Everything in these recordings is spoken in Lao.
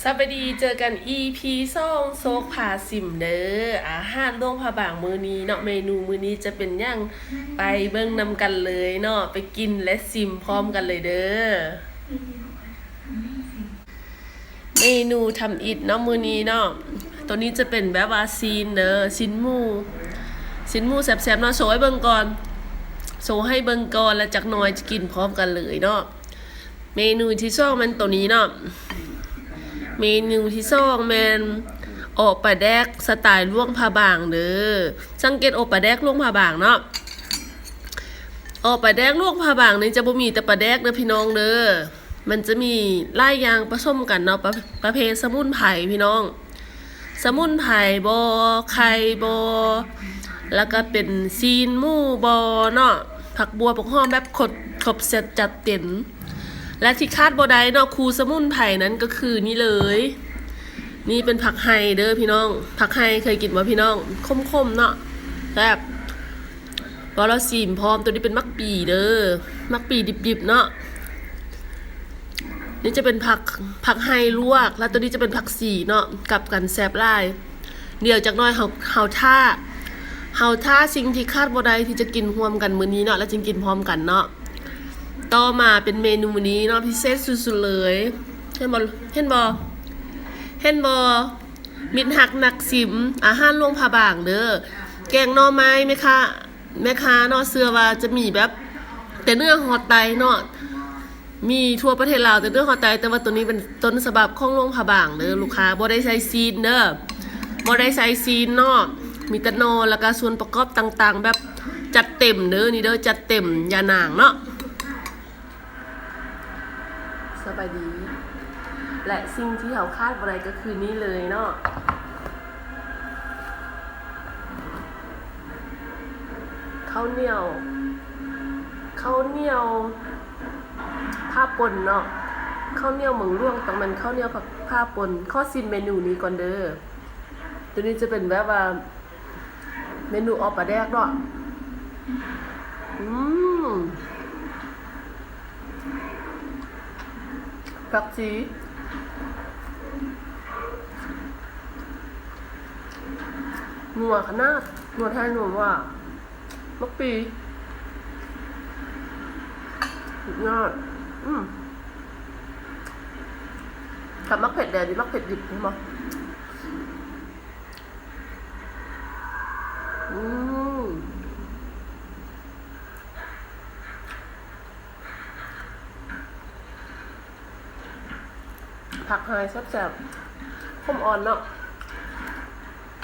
ສະບາຍດີ ເຈີກັນ ອີພີສອງ ໂຊກພາຊິມເດີ. ອາຫານຫຼວງພະບາງມື້ນີ້ເນາະ, ເມນູມື້ນີ້ຈະເປັນຫຍັງ ໄປເບິ່ງນຳກັນເລີຍເນາະ, ໄປກິນ ແລະ ຊິມພ້ອມກັນເລີຍເດີ. ເມນູທຳອິດເນາະມື້ນີ້ເນາະ, ໂຕນີ້ຈະເປັນແບບວ່າຊີ້ນເດີ, ຊີ້ນໝູ, ຊີ້ນໝູແຊບໆເນາະ. ໂຊໃຫ້ເບິ່ງກ່ອນ, ໂຊໃຫ້ເບິ່ງກ່ອນ ແລ້ວຈັກໜ່ອຍຈະກິນພ້ອມກັນເລີຍເນາະ. ເມນູທີສອງແມ່ນໂຕນີ້ເນາະ, ເມນູທີສອງແມ່ນເອາະປາແດກສະໄຕຫຼວງພະບາງເດີ. ສັງເກດເອາະປາແດກຫຼວງພະບາງເນາະ, ເອາະປາແດກຫຼວງພະບາງນີ້ຈະບໍ່ມີແຕ່ປາແດກເດີພີ່ນ້ອງເດີ, ມັນຈະມີຫຼາຍຢ່າງປະສົມກັນເນາະ, ປະ ປະເພດສະໝຸນໄພພີ່ນ້ອງ. ສະໝຸນໄພບໍ ໄຂ່ບໍ ແລ້ວກະເປັນຊີ້ນໝູບໍເນາະ, ຜັກບົ່ວ ຜັກຫອມ ແບບຄົບ ຄົບເຊັດຈັດເຕັມ. ແລະທີ່ຂາດບໍ່ໄດ້ເນາະ ຄູ່ສະໝຸນໄພນັ້ນກໍຄືນີ້ເລີຍ, ນີ້ເປັນຜັກໄຮ່ເດີພີ່ນ້ອງ. ຜັກໄຮ່ເຄີຍກິນບໍ່ພີ່ນ້ອງ? ຂົມໆເນາະ, ແຊບ. ບໍ່ ລາວຊີມພ້ອມ. ໂຕນີ້ເປັນໝາກປີເດີ, ໝາກປີດິບໆເນາະ. ນີ້ຈະເປັນຜັກ ຜັກໄຮ່ລວກ ແລ້ວໂຕນີ້ຈະເປັນຜັກຊີເນາະ, ກັບກັນແຊບຫຼາຍ. ດຽວຈັກໜ່ອຍເຮົາ ເຮົາຖ້າ ເຮົາຖ້າສິ່ງທີ່ຂາດບໍ່ໄດ້ທີ່ຈະກິນຮ່ວມກັນມື້ນີ້ເນາະ, ແລ້ວຈຶ່ງກິນພ້ອມກັນເນາະ. ຕໍ່ມາເປັນເມນູນີ້ເນາະ, ພິເສດສຸດໆເລີຍ. ເຫັນບໍ່ ເຫັນບໍ່ ເຫັນບໍ່? ມິດຮັກນັກຊິມ ອາຫານຫຼວງພະບາງເດີ, ແກງໜໍ່ໄມ້. ແມ່ຄ້າ ແມ່ຄ້າເນາະ ເຊື່ອວ່າຈະມີແບບແຕ່ເໜືອຮອດໃຕ້ເນາະ, ມີທົ່ວປະເທດລາວແຕ່ເໜືອຮອດໃຕ້, ແຕ່ວ່າໂຕນີ້ເປັນຕົ້ນສະບັບຂອງຫຼວງພະບາງເດີລູກຄ້າ. ບໍ່ໄດ້ໃສ່ຊີ້ນເດີ, ບໍ່ໄດ້ໃສ່ຊີ້ນເນາະ, ມີແຕ່ໜໍ່ ແລ້ວກະສ່ວນປະກອບຕ່າງໆ ແບບຈັດເຕັມເດີ. ນີ້ເດີ ຈັດເຕັມ ຍານາງເນາະ. ສະບາຍດີ ແລະ ສິ່ງທີ່ເຮົາຂາດບໍ່ໄດ້ກໍຄືນີ້ເລີຍເນາະ, ເຂົ້າໜຽວ ເຂົ້າໜຽວພ້າປົ່ນເນາະ, ເຂົ້າໜຽວເມືອງຫຼວງຕ້ອງແມ່ນເຂົ້າໜຽວພ້າ ພ້າປົ່ນ. ຂໍຊິມເມນູນີ້ກ່ອນເດີ, ໂຕນີ້ຈະເປັນແບບວ່າ ເມນູເອາະປາແດກເນາະ. ອືມ ຜັກຊີ ນົວຂະໜາດ, ນົວແທ້ນົວວ່າ. ໝາກປີ ສຸດຍອດ. ອືມ ກັບໝາກເຜັດແດ່ ດີ ໝາກເຜັດດິບ ເຫັນບໍ່? ອືມ ຜັກຫາຍແຊບໆ ຂົມອ່ອນເນາະ,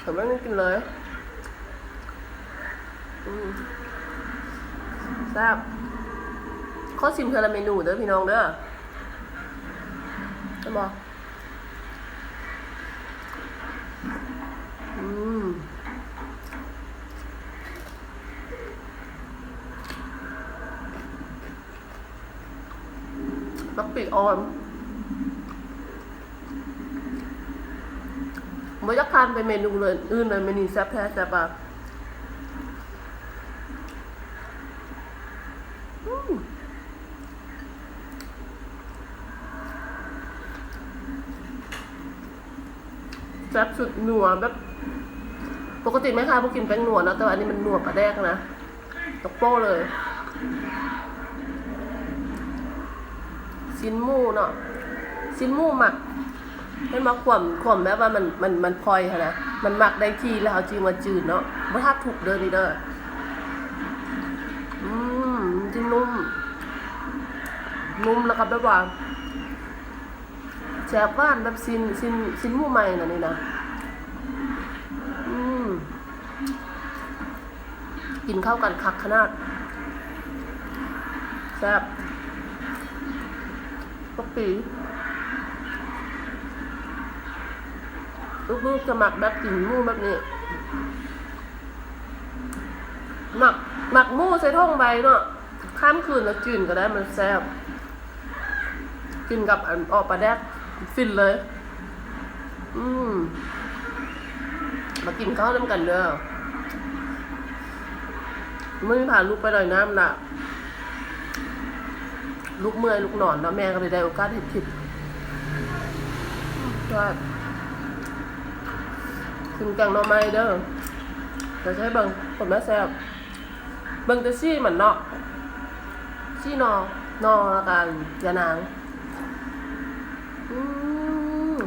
ເອົາມາກິນເລີຍ. ອືມ ແຊບ. ຂໍຊິມເທື່ອລະເມນູເດີພີ່ນ້ອງເດີ. ເຫັນບໍ່? ອືມ ບັກປີອ່ອນ. ບໍ່ຢາກຂ້າມໄປເມນູເລີຍ ອື່ນເລີຍ, ເມນູແຊບແທ້ແຊບວ່າ. ອືມ ແຊບສຸດ ນົວແບບ ປົກກະຕິແມ່ຄ້າບໍ່ກິນແປ້ງນົວເນາະ, ແຕ່ວ່າອັນນີ້ມັນນົວປາແດກນະ. ຕົກໂປ້ເລີຍ. ຊີ້ນໝູເນາະ, ຊີ້ນໝູໝັກ ເຫັນບໍ່? ຄວາມ ຄວາມແບບວ່າມັນ ມັນ ມັນພອຍຫັ້ນນະ, ມັນໝັກໄດ້ທີ່ ແລ້ວເຮົາຈຶ່ງມາຈືນເນາະ, ບໍ່ທັນທຸບເດີນີ້ເດີ. ອືມ ມັນຈະນຸ້ມ ນຸ້ມ ແລ້ວກໍແບບວ່າ ແຊບຫວານແບບຊີ້ນ ຊີ້ນ ຊີ້ນໝູໃໝ່ນະນີ້ນະ. ອືມ ກິນເຂົ້າກັນຄັກຂະໜາດ. ແຊບ ປັກປີ ລູກໆຈະມັກແບບກິນໝູແບບນີ້. ໝັກ ໝັກໝູໃສ່ຖົງໃບເນາະ, ຂ້າມຄືນແລ້ວຈືນກໍໄດ້, ມັນແຊບ. ກິນກັບອັນ ເອາະປາແດກ ຟິນເລີຍ. ອືມ ມາກິນເຂົ້ານຳກັນເດີ. ມື້ນີ້ພາລູກໄປລອຍນ້ຳລະ, ລູກເມື່ອຍລູກນອນເນາະ, ແມ່ກໍເລີຍໄດ້ໂອກາດເຮັດຄລິບ. ແຊບ ກິນແກງໜໍ່ໄມ້ເດີ ແຕ່ໃຊ້ເບິ່ງ ຄົນແມ່ແຊບ ເບິ່ງແຕ່ສີມັນເນາະ ສີໜໍ່ ໜໍ່ ແລ້ວກະຢານາງ ອືມ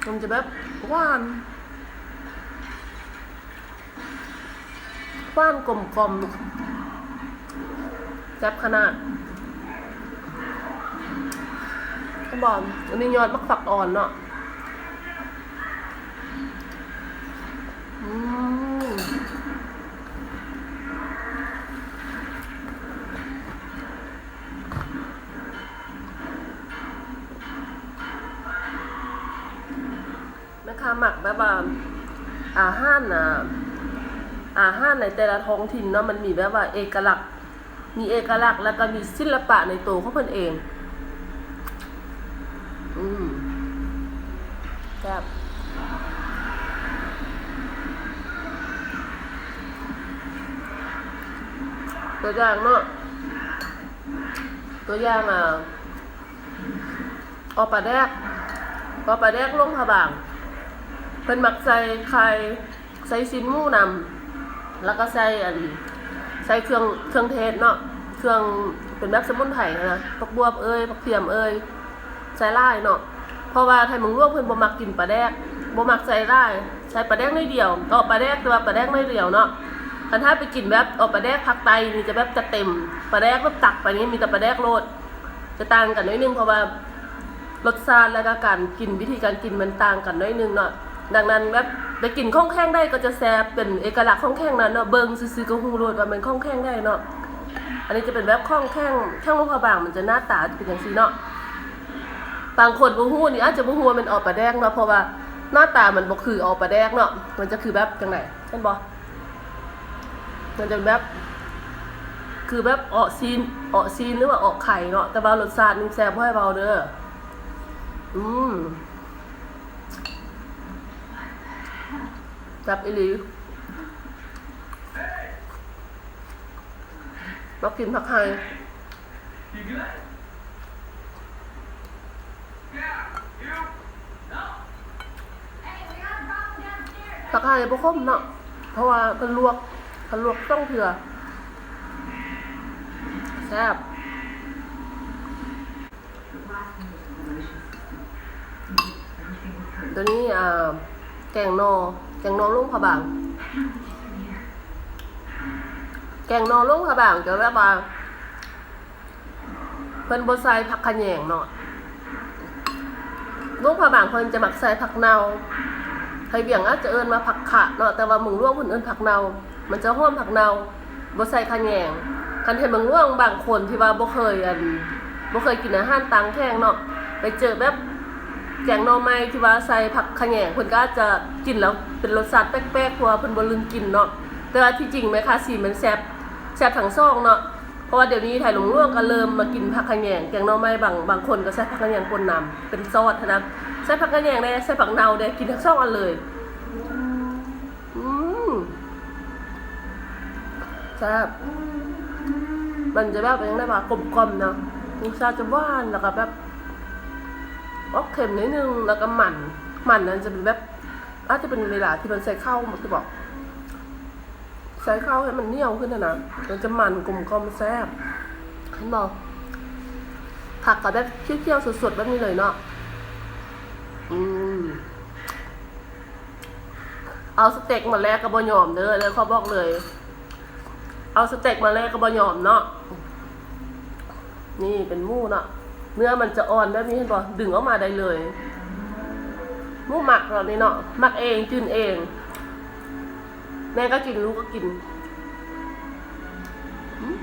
ມັນຈະແບບຫວານ ຫວານກົມກ່ອມ ແຊບຂະໜາດ ເຫັນບໍ່? ອັນນີ້ຍອດໝາກຝັກອ່ອນເນາະ ອືມ. ແມ່ຄ້າມັກແບບວ່າ ອາຫານນະ ອາຫານໃນແຕ່ລະທ້ອງຖິ່ນເນາະ ມັນມີແບບວ່າເອກະລັກ ມີເອກະລັກ ແລ້ວກໍມີສິລະປະໃນໂຕຂອງເພິ່ນເອງ ອືມ ແຊບ ຕົວຢ່າງເນາະ ຕົວຢ່າງ ອາ ເອາະປາແດກ ເອາະປາແດກຫຼວງພະບາງ ເພິ່ນມັກໃສ່ໄຂ່ ໃສ່ຊີ້ນໝູນຳ ແລ້ວກໍໃສ່ອັນ ໃສ່ເຄື່ອງ ເຄື່ອງເທດເນາະ ເຄື່ອງເປັນແບບສະໝຸນໄພຫັ້ນນະ ຜັກບວບເອີຍ ຜັກທຽມເອີຍ ໃສ່ຫຼາຍເນາະ ເພາະວ່າໄທເມືອງຫຼວງເພິ່ນບໍ່ມັກກິນປາແດກ ບໍ່ມັກໃສ່ຫຼາຍ ໃສ່ປາແດກໜ້ອຍດຽວ ເອາະປາແດກ ແຕ່ວ່າປາແດກໜ້ອຍດຽວເນາະ ຄັນຖ້າໄປກິນແບບເອາະປາແດກພາກໃຕ້ນີ້ຈະແບບຈະເຕັມ ປາແດກແບບຕັກໄປນີ້ມີແຕ່ປາແດກໂລດ ຈະຕ່າງກັນໜ້ອຍໜຶ່ງ ເພາະວ່າລົດຊາດ ແລ້ວກໍການກິນ ວິທີການກິນມັນຕ່າງກັນໜ້ອຍໜຶ່ງເນາະ ດັ່ງນັ້ນແບບໄປກິນຂອງແຂງໃດກໍຈະແຊບ ເປັນເອກະລັກຂອງແຂງນັ້ນເນາະ ເບິ່ງຊື່ໆກໍຮູ້ໂລດວ່າແມ່ນຂອງແຂງໃດເນາະ ອັນນີ້ຈະເປັນແບບຂອງແຂງ ແຂງຫຼວງພະບາງ ມັນຈະໜ້າຕາຈະເປັນຈັ່ງຊີ້ເນາະ ບາງຄົນບໍ່ຮູ້ນີ້ອາດຈະບໍ່ຮູ້ວ່າແມ່ນເອາະປາແດກເນາະ ເພາະວ່າໜ້າຕາມັນບໍ່ຄືເອາະປາແດກເນາະ ມັນຈະຄືແບບຈັ່ງໃດ ແມ່ນບໍ່? ມັນຈະແບບ ຄືແບບເອາະຊີ້ນ ເອາະຊີ້ນ ຫຼືວ່າເອາະໄຂ່ເນາະ ແຕ່ວ່າລົດຊາດນີ້ແຊບບໍ່ໃຫ້ເວົ້າເດີ ອືມ ແຊບອີ່ຫຼີ ມາກິນຜັກໄຮ່ ຜັກໄຮ່ບໍ່ຂົມເນາະ ເພາະວ່າເພິ່ນລວກ ເພິ່ນລວກສອງເທື່ອ ແຊບ ຕົວນີ້ ອາ ແກງໜໍ່ ແກງໜໍ່ຫຼວງພະບາງ ແກງໜໍ່ຫຼວງພະບາງ ຈະແບບວ່າ ເພິ່ນບໍ່ໃສ່ຜັກຂະແຍງເນາະ ຫຼວງພະບາງເພິ່ນຈະມັກໃສ່ຜັກເນົ່າ ໄທວຽງອາດຈະເອີ້ນວ່າຜັກຂະເນາະ ແຕ່ວ່າເມືອງຫຼວງເພິ່ນເອີ້ນຜັກເນົ່າ ມັນຈະຫອມຜັກເນົ່າ ບໍ່ໃສ່ຂະແຍງ ຄັນໄທເມືອງຫຼວງບາງຄົນທີ່ວ່າບໍ່ເຄີຍ ອັນ ບໍ່ເຄີຍກິນອາຫານຕ່າງແຂງເນາະ ໄປເຈີແບບແກງໜໍ່ໄມ້ທີ່ວ່າໃສ່ຜັກຂະແຍງ ເພິ່ນກໍອາດຈະກິນແລ້ວເປັນລົດຊາດແປກໆ ເພາະວ່າເພິ່ນບໍ່ລຶ້ງກິນເນາະ ແຕ່ວ່າທີ່ຈິງແມ່ຄ້າຊີແມ່ນແຊບ ແຊບທັງສອງເນາະ ເພາະວ່າດຽວນີ້ໄທຫຼວງໆກໍເລີ່ມມາກິນຜັກຂະແຍງ ແກງໜໍ່ໄມ້ ບາງ ບາງຄົນກໍໃສ່ຜັກຂະແຍງປົນນຳ ເປັນຊອດຫັ້ນນະ ໃສ່ຜັກຂະແຍງແດ່ ໃສ່ຜັກເນົ່າແດ່ ກິນທັງສອງອັນເລີຍ ອືມ ແຊບ ມັນຈະແບບ ເປັນຈັ່ງໃດວະ ກົມກ່ອມເນາະ ລົດຊາດຈະຫວານ ແລ້ວກໍແບບ ອອກເຄັມໜ້ອຍໜຶ່ງ ແລ້ວກໍມັນ ມັນນັ້ນຈະເປັນແບບ ອາດຈະເປັນເວລາທີ່ມັນໃສ່ເຂົ້າ ຄືບອກ ໃສ່ເຂົ້າໃຫ້ມັນໜຽວຂຶ້ນຫັ້ນນະ ມັນຈະມັນກົມກ່ອມແຊບ ເຫັນບໍ່? ຜັກກໍແບບຂຽວໆສົດໆແບບນີ້ເລີຍເນາະ ອືມ ເອົາສະເຕັກມາແລກກໍບໍ່ຍອມເດີ ເດີ ຂໍບອກເລີຍ ເອົາສະເຕັກມາແລກກໍບໍ່ຍອມເນາະ ນີ້ເປັນໝູເນາະ ເນື້ອມັນຈະອ່ອນແບບນີ້ ເຫັນບໍ່? ດຶງອອກມາໄດ້ເລີຍ ໝູໝັກເນາະ ນີ້ເນາະ ໝັກເອງ ຈືນເອງ ແມ່ກໍກິນ ລູກກໍກິນ ອືມ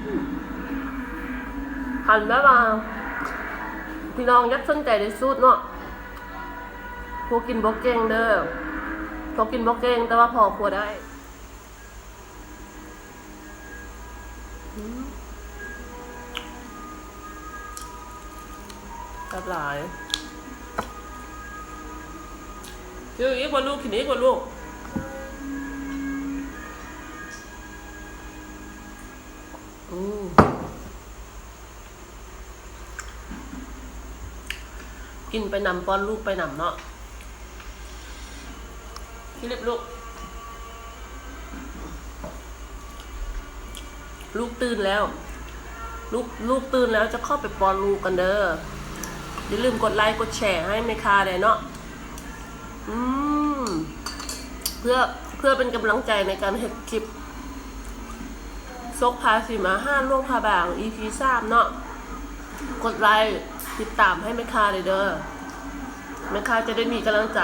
ຄັນແບບວ່າ ພີ່ນ້ອງຢາກສົນໃຈໃນສູດເນາະ ຜູ້ກິນບໍ່ເກັ່ງເດີ ຜູ້ກິນບໍ່ເກັ່ງ ແຕ່ວ່າພໍຄົວໄດ້ ອືມ ແຊບຫຼາຍ ກິນອີກບໍ່ລູກ? ກິນອີກບໍ່ລູກ? ອືມ. ກິນໄປນຳ ປ້ອນລູກໄປນຳເນາະ. ຟີລິບລູກ ລູກຕື່ນແລ້ວ ລູກ ລູກຕື່ນແລ້ວ ຈະເຂົ້າໄປປ້ອນລູກກັນເດີ. ຢ່າລືມກົດໄລກົດແຊໃຫ້ແມ່ຄ້າແດ່ເນາະ. ອືມ ເພື່ອ ເພື່ອເປັນກຳລັງໃຈໃນການເຮັດຄລິບ ສົກພາຊິມາຫາຫຼວງພະບາງ ອີພີສາມເນາະ. ກົດໄລຕິດຕາມໃຫ້ແມ່ຄ້າເດີເດີ. ແມ່ຄ້າຈະໄດ້ມີກຳລັງໃຈ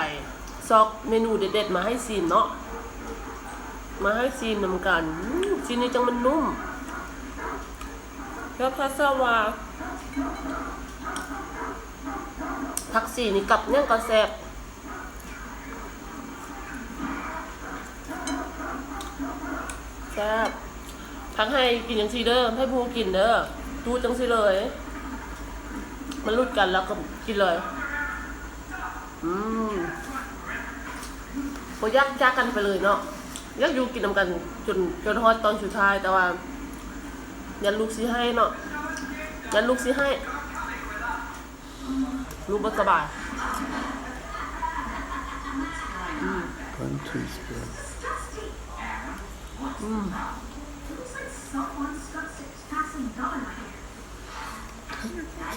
ຊອກເມນູເດັດໆມາໃຫ້ຊີມເນາະ ມາໃຫ້ຊີມນຳກັນ. ອືມ ຊີ້ນນີ້ຈັ່ງມັນນຸ້ມ ແລ້ວພາສາວ່າ ຜັກຊີນີ້ກັບຫຍັງກໍແຊບ ແຊບ. ຜັກໄຮ່ກິນຈັ່ງຊີ້ເດີ ໃຫ້ໝູກິນເດີ ຈູດຈັ່ງຊີ້ເລີຍ ມັນຫຼຸດກັນແລ້ວກໍກິນເລີຍ. ອືມ ບໍ່ຢາກຈາກກັນໄປເລີຍເນາະ ຢາກຢູ່ກິນນຳກັນຈົນ ຈົນຮອດຕອນສຸດທ້າຍ ແຕ່ວ່າຢ້ານລູກຊິໄຫ້ເນາະ ຢ້ານລູກຊິໄຫ້ ລູກບໍ່ສະບາຍ. ອືມ One teaspoon. ອືມ.